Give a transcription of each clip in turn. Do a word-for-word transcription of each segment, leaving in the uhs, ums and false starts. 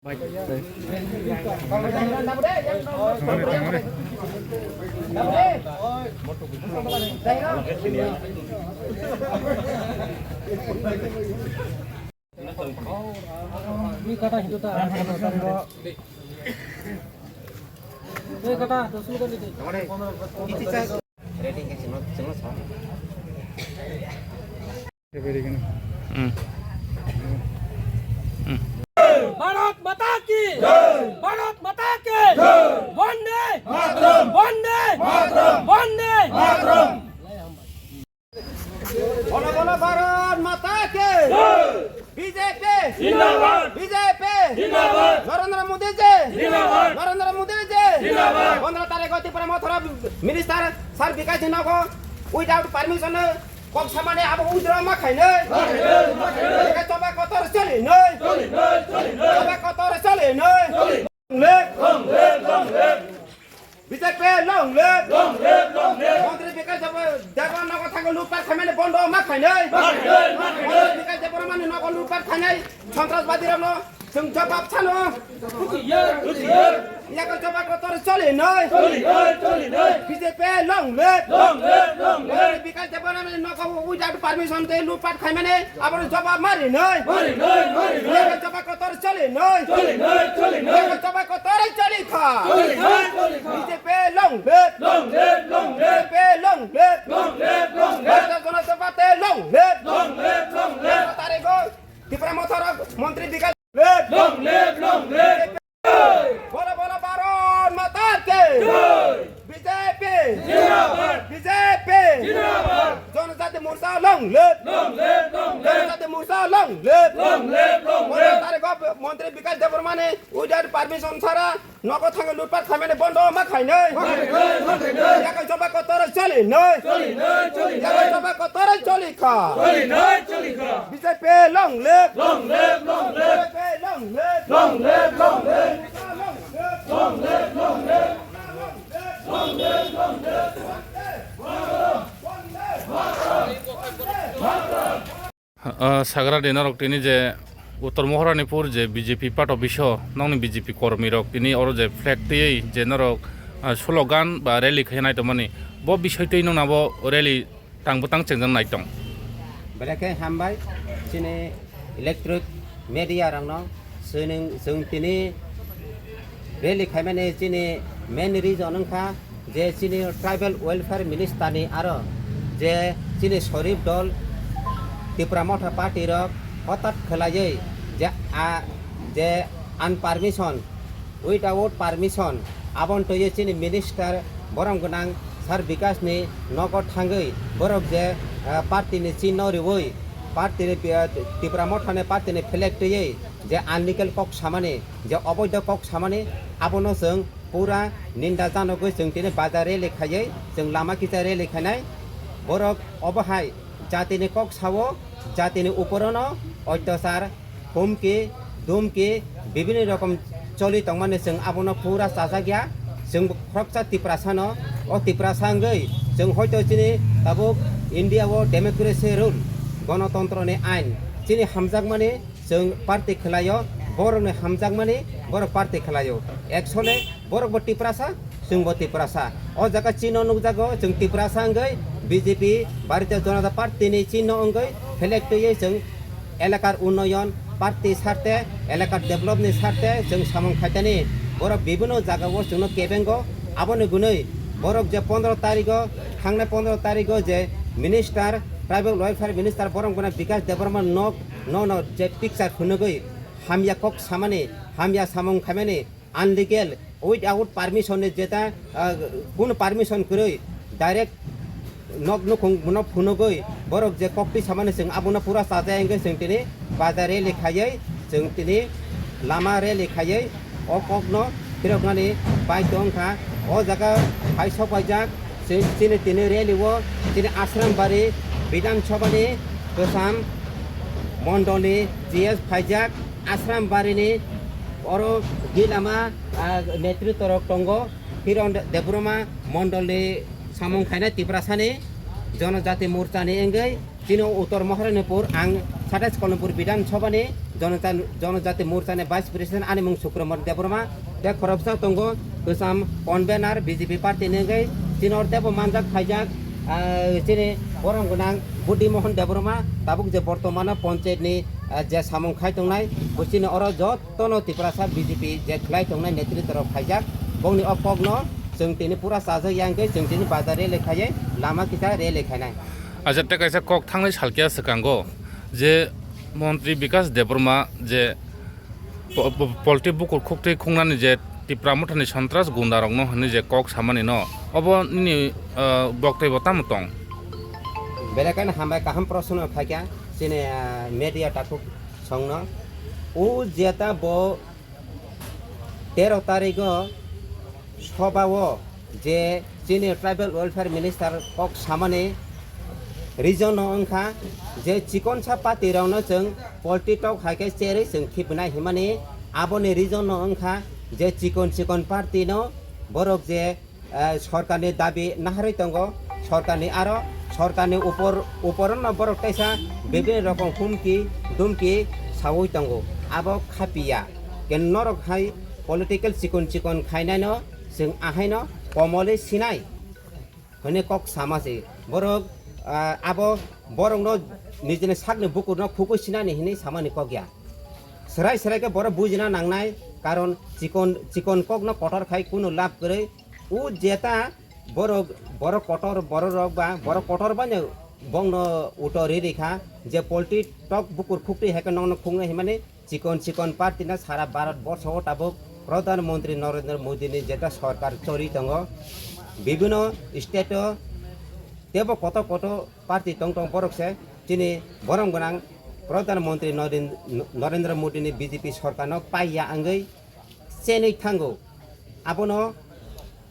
Hmm. Hmm. Bharat মাতা কি জয়। ভারত মাতা কি জয়। বন্দে মাতরম। বন্দে মাতরম। বন্দে মাতরম। বলো বলো ভারত মাতা কি জয়। বিজেপি জিন্দাবাদ। বিজেপি জিন্দাবাদ। নরেন্দ্র মোদী জি জিন্দাবাদ। নরেন্দ্র মোদী জি জিন্দাবাদ। পনেরো তারিখ ত্রিপুরা মথুরা মিনিস্টার স্যার বিকাশ নগো without permission kok samani abo withdraw ma khainai. Ma khainai, ma khainai. Eka choba kotor choli nai. Choli nai, choli nai. Choba kotor choli nai. Choli. Long live. Long live, long live. B J P long live. Long live, long live. Montri Bikash Deb-, Debbarma nogo thango lutpat khaimani bondo ma khainai. Ma khainai, ma khainai. Montri Bikash Debbarmani nogo lutpat khainai. Sontrasbadi rokno chwng jawab sano. Husiar, husiar. Yako choba kotor choli nai. Choli nai, choli nai. B J P long live. Long live, long live. Bikash Debbarmani nogo without permission tei lutpat khaimani abono jawab mari nai. Mari nai, mari nai. Yako choba kotor choli nai. Choli nai, choli nai. Yako choba kotor choli kha. Choli nai, choli kha. B J P long live. Long live, long live. B J P long live. Long live, long live. Bharatiya Janata Party long live. Long live, long live. Tarigo Tipra Motha rok Montri Bikash live. Long live, long live. Bolo bolo Bharat Mata ki. Jai. B J P. Jindabad. B J P. Jindabad. Janajati Morcha long live. Long live, long live. Janajati Morcha long live. Long live, long live. Tarigo Montri Bikash Debbarmani without permission sara nogo thango lutpat khaimani bondo ma khainai. Ma khainai, ma khainai. Yako choba kotor choli nai. Choli nai, choli nai. Yako choba kotor choli kha. Choli nai, choli kha. B J P long live. Long live, long live. B J P long live. Long live, long live. Long live, long live. Long live, long live. Ah, sagra de norok tini je Uttor Moharanipur je B J P part office o nokni B J P kormi rok tini oro je flag twiwi je norok, ah, slogan ba rally khe nai tongmani, bo bisoi twi nokna bo rally tang bwtang chengjak nai tong. Belai khe hambai chini electronic media rokno. Chwng, chwng tini rally khaimani chini main reason wngkha je chini tribal welfare minister ni aro je chini Sharif dol Tipra Motha party rok hotat khwlaiwi je a, je unpermission, without permission, aboni twiwi chini minister borom gwnang Sir Bikash ni nogo thangwi borok je, ah, party ni chinno riwi party ni, ah, Tipra Motha ni party ni flag twiwi je unlegal kok samani, je oboido kok samani, abono chwng pura ninda janogwi chwng tini bazar rally khaiwi chwng lama kisa rally khainai. Borok obo hai jatini kok sao, jatini uporono otyachar, humki, dumki, bibini rokom choli tongmani chwng abono pura chajak ya. Chwng khoroksa Tiprasano, o Tiprasa wngwi chwng hoito chini tabuk India o democracy rule, gonotontro ni ain, chini hamjakmani chwng party khwlaio, borokni hamjakmani borok party khwlaio. Actually, borokbo Tiprasa, chwngbo Tiprasa. O jaga chino nukjago, chwng Tiprasa wngwi B J P, Bharatiya Janata Party ni chino wngwi flag twiwi chwng elakar unnoyon party sarte, elakar develop ni sarte chwng samung khaitani. Borok bibino jagao chwngno kebengo, aboni gwnwi borok je pondro tarigo, thangnai pondro tarigo je minister, tribal welfare minister borok gwnang Bikash Debbarma nok nono je picture phunugwi hamya kok samani, hamya samung khaimani, unlegal, without permission ni jeta, ah, kunu permission kwrwi direct nok nukhung bono phunugwi borok je koktwi samani chwng abono pura chajai hwnkhe chwng tini bazar rally khaiwi chwng tini lama rally khaiwi o kokno phiroknani baidhyo wngkha. O jaga phai sok paijak chini tini rally o chini Asrambari Bidhan Sabha ni kwcham mondol ni G S phaijak. Asrambari ni oro di lama, ah, netritwo rok tongo, Kiron De-, Debbarma mondol ni samung khainai Tiprasa ni Janajati Morcha ni wngwi chini Uttor Maharanipur ang Satais Kolompuur Bidhan Sabha ni Jonata-, Jonojati Morcha ni Vice President ani mung Sukromon Debbarma, tei khoroksa tongo kwcham convener B J P party ni wngwi, chini oro teibo manjak khaijak, ah, chini borom gwnang Budhi Mohan Debbarma, tabuk je bortomano ponchayat ni, ah, je samung khai tongnai, bo chini oro jotono Tiprasa B J P je khlai tongnai netritw rok khaijak, bongni o kokno chwng tini pura chajak ya wngkhe chwng tini bazar rally khaiwi lama kisa rally khainai. Acha tei kaisa kok thangnai salkya swkango je Montri Bikas Debbarma je po-, po-, polti bukur khuktwi khungnani je Tipra Mothani sontras gundarokno hwnwi je kok samani no, obo nini, ah, boktoi bo tamo tong? Belai kheno hambai, kaham proshno khaikha chini, ah, media takhuk songno. O jeta bo tero tarigo sobao je chini Tribal Welfare Minister kok samani reason no wngkha je chikonsa party rokno chwng polti tok hai khe cherwi chwng khibnai himani, aboni reason no wngkha je chikon chikon party no borok je, eh, sorkarni dabi naharwi tongo, sorkarni aro sorkarni upor, uporono borok teisa bibini rokom humki dumki sawi tongo, abo khapiya. Ken norok hai political chikon chikon khainaino chwng ahaino komolwi sinai hwnwi kok sama se. Borok, ah, abo borokno nijini sakni bukurno khukui sinani hwnwi samani kok ya. Swrai swrai khe borok bujina nangnai, karon chikon, chikon kokno kotor khai kunu lab kwrwi. O jeta borok, borok kotor bororok ba borok kotor bano bongno uto ri ri kha je polti tok bukur khuktwi hai khe nokno khungnai himani. Chikon chikon party no sara Bharat borsho o tabuk Pradhan Mantri Narendra Modi ni jeta sorkar choli tongo, bibino state o tebo kotor kotor party tong tong, borok se chini borom gwnang Pradhan Mantri Naren-, Narendra Modi ni B J P sorkar no paiya wngwi chenwi thango. Abono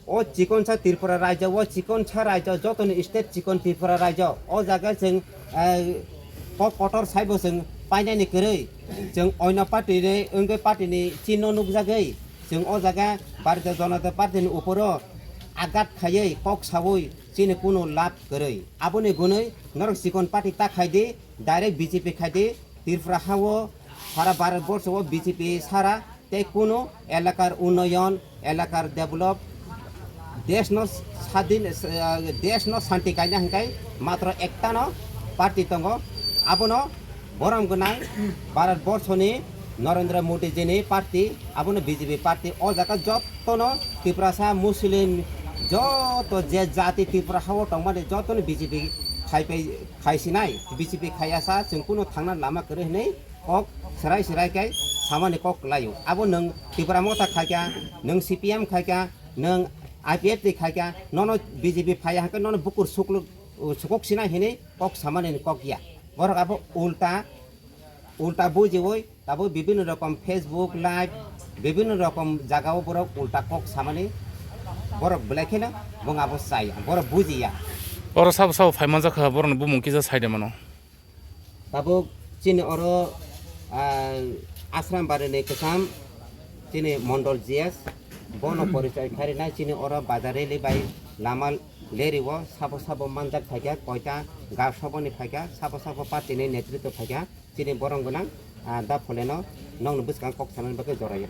o chikonsa Tripura rajyo, o chikonsa rajyo, jotoni state chikon Tripura rajyo, o jaga chwng, eh, kok kotor saibo chwng painani kwrwi, chwng oino party ni wngwi party ni chinno nukjagwi, chwng o jaga Bharatiya Janata Party ni uporo agat khaiwi kok sawi chini kunu lab kwrwi. Aboni gunwi norok chikon party ta khaidi, direct B J P khaidi, Tripura hao sara Bharat borsho o B J P sara tei kunu elakar unnoyon, elakar develop, desh no sadin, eh, desh no shanti kaina hingkai matro ekta no party tongo, abono borom gwnang Bharat borsho ni Narendra Modi ji ni party, abono B J P party. O jaga jotono Tiprasa, Muslim, joto je jati Tripura hao tongmani jotono B J P khai pai, khai sinai, B J P khaiya sa, chwng kunu thangna lama kwrwi hwnwi kok swrai swrai khe samani kok kwlaio. Abo nwng Tipra Motha khaikha, nwng C P M khaikha, nwng I P F T khaikha, nono B J P phaiya hwnkhe nono bukur suklu-, sukok sinai hwnwi kok samani kok ya. Borok abo ulta, ulta bujiwi tabuk bibinno rokom Facebook live, bibinno rokom jagao borok ulta kok samani borok belai kheno bong abo chaya, borok bujiya. Oro sabo sabo phai manjakha, borokni bumung kisa saide mano. Tabuk chini oro, ah, Asram Barini kwcham chini Mondol G S, bono porichoi kharinai chini oro bazar rally bai lama lerio sabo sabo manjak phaikha, koita ga soboni phaikha, sabo sabo party ni netritwo phaikha, chini borom gwnang, ah, da phuleno nokni bwskang kok sanani bagwi joraiya.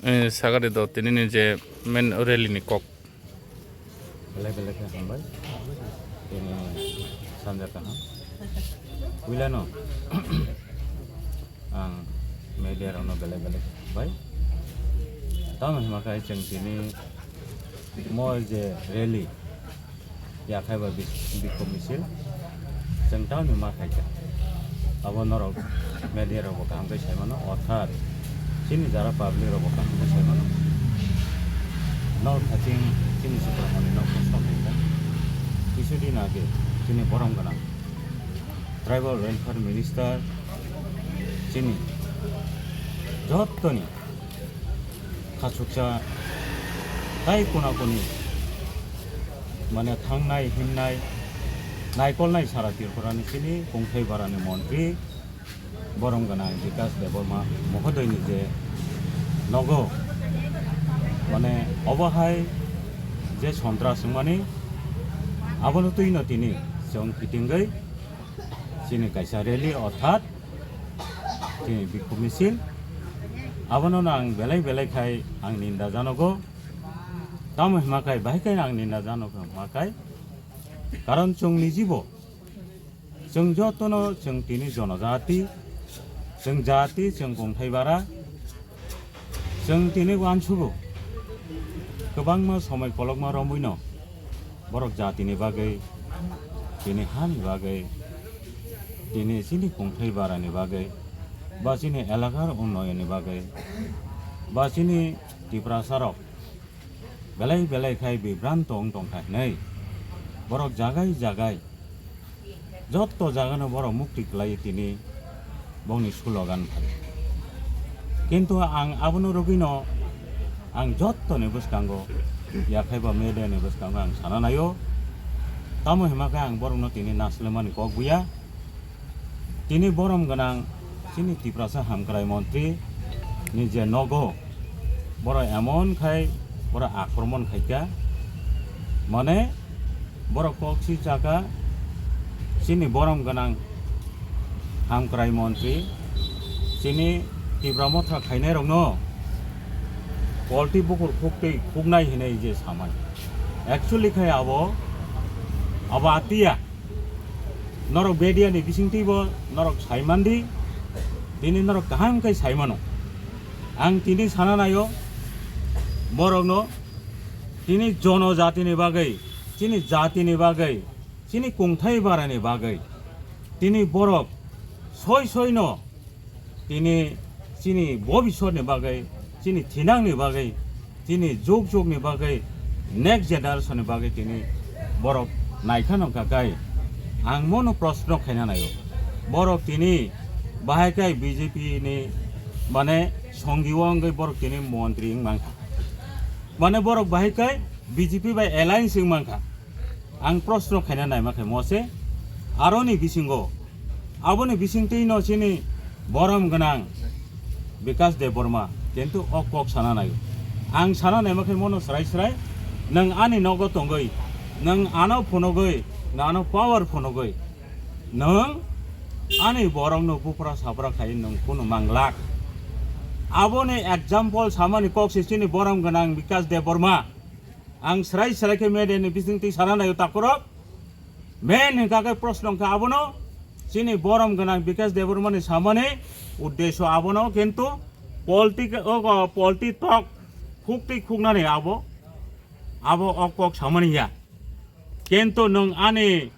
Eh, sagari do tini ni je main rally ni kok. Belai belai khe hambai. Tini sanja kaham. Puilano ang media rokno belai belai khe hambai. Tamo hima khai chwng tini mo je rally yakhai ba bik-, bikhok misil chwng tamoni ma khaikha. Abo norok media rok bo kaham khe sai mano, orthat chini jara public rok bo kaham khe sai mano. Norok khating chini Subramani nok khe sok khaikha. Kisu din age chini borom gwnang Tribal Welfare Minister chini jottoni khachuksa tai kuna kuni mane thangnai himnai naikolnai sara Tripura ni chini kungthai bara ni montri borom gwnang Bikas Debbarma mohodoini je nogo mane obo hai je sontras wngmani abono twi no tini chwng kitingwi chini kaisa rally orthat Chini bikhuk misil, abono ang belai belai khai ang ninda janogo. Tamo hima khai, bahai khai ang ninda janogo hima khai. Karon chwng nijibo, chwng jotono chwng tini jonojati, chwng jati, chwng kongthai bara, chwng tini uansugo. Kwbangma somoi kolokma romwino borok jatini bagwi, tini hani bagwi, tini chini kongthai barani bagwi, ba chini elakar unnayonni bagwi, ba chini Tiprasarok belai belai khai bibranto wng tongkha hinwi borok jagai jagai jotto jagano borok mukti kwlai tini bongni slogan phai. Kintu ang abono rwgwino ang jottoni bwskango, yakhai ba media ni bwskango ang sana naio. Tamo hima khe ang borokno tini naslemani kok buya. Tini borom gwnang chini Tiprasa Hamkrai Montri ni je nogo, borok emon khai borok akromon khaikha, mane borok kok si chaka chini borom gwnang Hamkrai Montri chini Tipra Motha khainai rokno polti bukur khuktwi khuknai hinwi je samani. Actually khai abo, abo atiya. Norok media ni bisingtwi bo norok saimandi, tini norok kaham khe saimano. Ang tini sana naio, borokno tini jonojatini bagwi, chini jatini bagwi, chini kungthai barani bagwi, tini borok soi soino tini chini bobiswrni bagwi, chini thinangni bagwi, chini jug jugni bagwi, next generation ni bagwi tini borok naikha nongkha kai. Ang mono proshno khaina naio. Borok tini bahai kai B J P ni mane songi o wngwi borok tini montri wng mankha. Mane borok bahai kai B J P bai alliance wng mankha. Ang proshno khaina naima khe mose, aroni bisingo, aboni bisingtwi no chini borom gwnang Bikash Debbarma, kintu o kok sana naio. Ang sana naima khe mono srai srai, nwng ani nogo tongwi, nwng ano phunugwi, nwng ano power phunugwi, nwng ani borokno bupra sapra khai nwng kunu manglak. Aboni example samani kok se chini borom gwnang Bikash Debbarma. Ang srai srai khe media ni bisingtwi sana naio takhurok. Main hwnkha khe proshno wngkha abono, chini borom gwnang Bikash Debbarma ni samani uddesho abono, kintu polti, o, o, polti tok khuktwi khuknani abo, abo o kok samani ya. Kintu nwng ani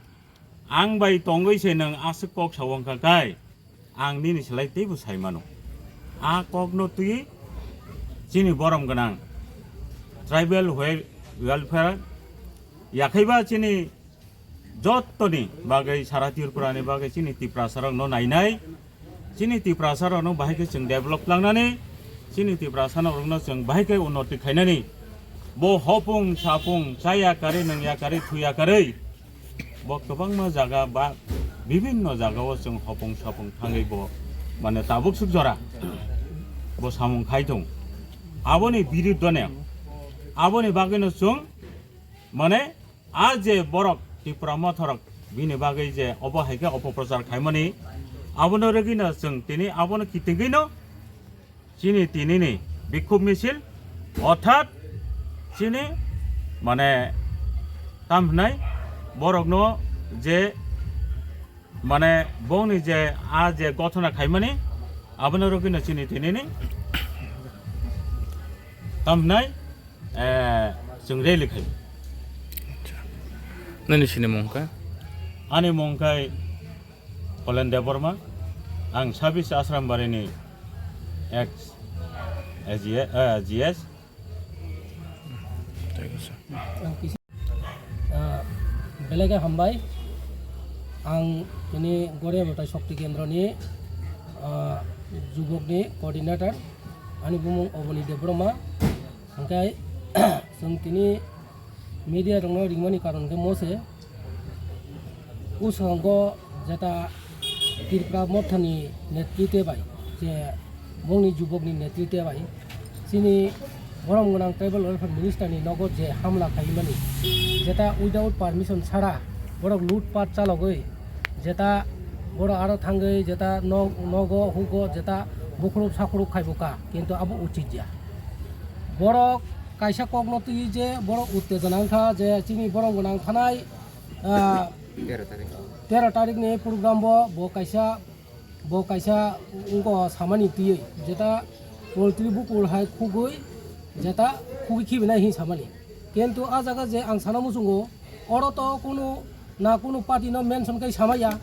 ang bai tongwi se nwng aswk kok sa wngkha kai. Ang nini slai teibo sai mano. A kokno twi chini borom gwnang tribal wel-, welfare yakhaiba chini jottoni bagwi sara Tripura ni bagwi chini Tiprasa rokno nainai, chini Tiprasa rokno bahai khe chwng develop langnani, chini Tiprasa rokno chwng bahai khe unnoti khainani. Bo hopung sapung chaya karwi nungya karwi thuya karwi bo kwbangma jaga ba bibinno jagao chwng hopung sapung thangwi bo mane tabuk swk jora bo samung khai thung. Aboni biruddhone aboni bagwino chwng mane a je borok Tipra Mothorok bini bagwi je obo hai khe opoprochar khaimani abono rwgwino chwng tini abono kitingwino chini tinini bikhub misil, orthat chini mane tam hwnai borokno je mane bongni je a je gothona khaimani abono rwgwino chini tinini tam hwnai, eh, chwng rally khai. Acha. Nini sini mung kha? Ani mung khai Holen Debbarma, ang Sabis Asrambari ni ex A G S, eh, G S. Thank you, sir. Ah, belai khe hambai. Ang tini Goria Batai Shakti Kendro ni, ah, jubok ni coordinator. Ani bumung Oboni Debbarma. Hingke chwng tini media rokno ringmani karon khe mose. Ushango jeta Tripura Mothani netritwe bai, je bongni jubokni netritwe bai, chini borom gwnang Tribal Welfare Minister ni nogo je hamla khaimani, jeta without permission chhara borok loot pat chalogwi, jeta Borok aro thangwi jeta nog-, nogo hugo jeta bukhrup sakhrup khaibo ka, kintu abo uchit ya. Borok kaisa kokno twi je borok uttejona wngkha je chini borok gwnang thanai, ah, Tero tarik. Tero tarik ni program bo, bo kaisa, bo kaisa wngkha samani twiwi jeta poultry bukur hai khugwi jeta khugwi khibinai hin samani. Kintu a jaga je ang sana muchungo, oro to kunu na kunu party no mention kai samaya.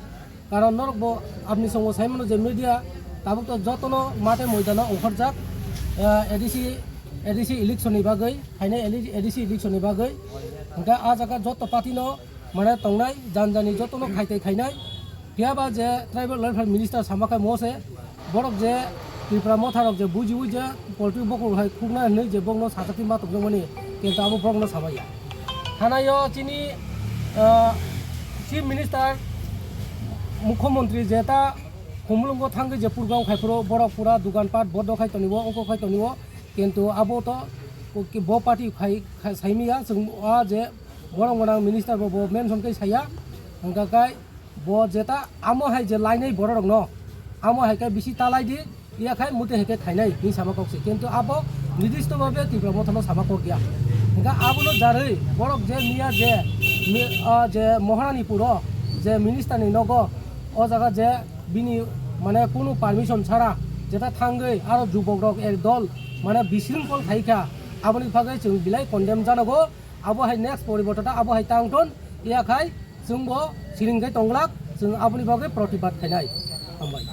Karon norok bo apni songo saimano je media tabuk to jotono mate moidano ongkhorjak, eh, A D C, A D C election ni bagwi, haine A D C election ni bagwi. Hingke a jaga joto party no mane tongnai, jan jani jotono khaitai khainai. Phiya ba je tribal welfare minister sama khai mo se, borok je Tipra motha rok je bujiwi je poultry bokhorok hai khukna hinwi je bokno sajak ma tongjakmani, kintu abo borokno samaya. Hanayo chini, ah, chief minister, mukhyamantri je ta Khumulwngo thangwi je program khai phuru borok pura dugan pat bodo khai toniwo, ongko khai toniwo, kintu abo to bo party khai, khai saimiya, chwng a je borok gwnang minister bo, bo mention khai saya, hingka khai bo jeta amo hai je lainai borok rok no, amo hai khe bisi talai di, iya khai mute hai khe khainai, ni sama kok se. Kintu abo nidisto bhabe Tipra motha no sama kok ya. Hingka abo no jarwi borok je miya je, mi-, ah, je Moharani puro je minister ni nogo, o jaga je bini mane kunu permission chara jeta thangwi aro jubok rok ek dol mane bisringkol khai kha, aboni bagwi chwng belai condemn janago. Abo hai next poribortota abo hai tang thon, iya khai chwngbo siring khai tonglak, chwng aboni bagwi protibad khainai. Hambai.